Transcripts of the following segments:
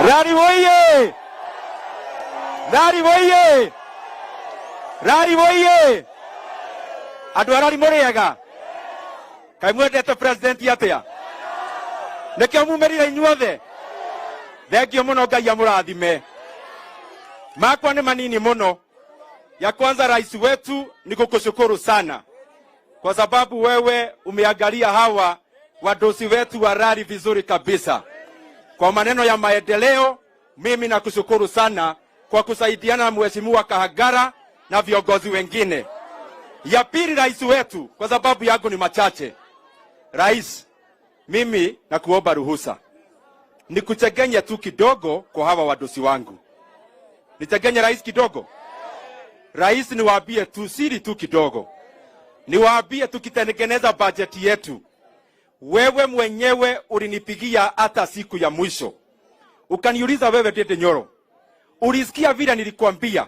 Rari woiye! Rari woiye! Rari woiye! Andũ a Rari mũrĩega? Kaĩ mwendete president atĩa? Nĩkĩo mumĩrire inyuothe? Thengio mũno, Ngai amũrathime. Makwa nĩ manini mũno. Ya kwanza, rais wetu, ni kukushukuru sana kwa sababu wewe umeangalia hawa wadosi wetu wa Rari vizuri kabisa kwa maneno ya maendeleo. Mimi nakushukuru sana kwa kusaidiana na Mheshimiwa Kahagara na viongozi wengine. Ya pili, rais wetu, kwa sababu yangu ni machache. Rais, mimi nakuomba ruhusa nikuchegenye tu kidogo kwa hawa wadosi wangu. Nitegenye rais kidogo? Rais, niwaambie tu siri tu kidogo, niwaambie tukitengeneza bajeti yetu, wewe mwenyewe ulinipigia hata siku ya mwisho ukaniuliza, "Wewe Ndindi Nyoro, ulisikia vile nilikuambia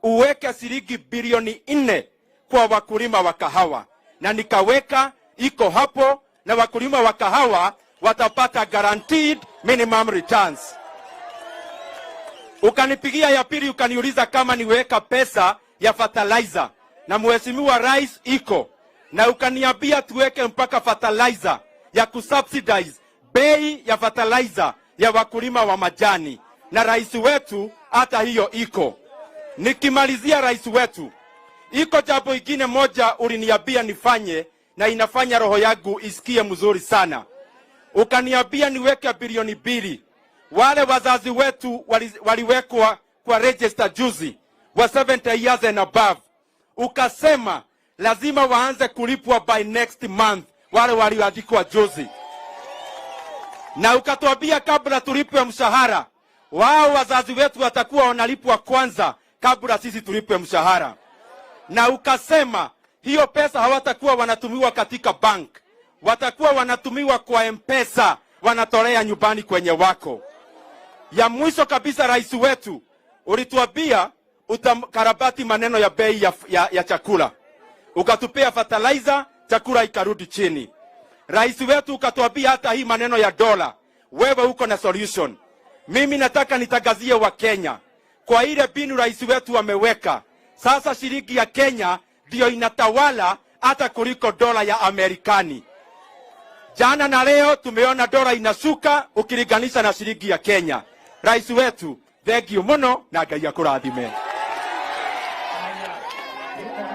uweke shilingi bilioni 4 kwa wakulima wa kahawa?" Na nikaweka, iko hapo, na wakulima wa kahawa watapata guaranteed minimum returns. Ukanipigia ya pili ukaniuliza kama niweka pesa ya fertilizer, na mheshimiwa rais, iko, na ukaniambia tuweke mpaka fertilizer ya kusubsidize bei ya fertilizer ya wakulima wa majani, na rais wetu, hata hiyo iko. Nikimalizia, rais wetu, iko jambo ingine moja uliniambia nifanye na inafanya roho yangu isikie mzuri sana. Ukaniambia niweke bilioni 2 wale wazazi wetu waliwekwa kwa register juzi wa 70 years and above, ukasema lazima waanze kulipwa by next month, wale walioandikwa juzi, na ukatuambia kabla tulipwe mshahara wao, wazazi wetu watakuwa wanalipwa kwanza kabla sisi tulipwe mshahara, na ukasema hiyo pesa hawatakuwa wanatumiwa katika bank, watakuwa wanatumiwa kwa M-Pesa, wanatolea nyumbani kwenye wako. Ya mwisho kabisa, rais wetu, ulituambia utakarabati maneno ya bei ya chakula, ukatupea fertilizer, chakula ikarudi chini. Rais wetu, ukatuambia hata hii maneno ya dola, wewe uko na solution. Mimi nataka nitangazie Wakenya kwa ile mbinu rais wetu ameweka sasa, shilingi ya Kenya ndiyo inatawala hata kuliko dola ya Amerikani. Jana na leo tumeona dola inashuka ukilinganisha na shilingi ya Kenya. Rais wetu, thank you muno na Ngai akũrathime.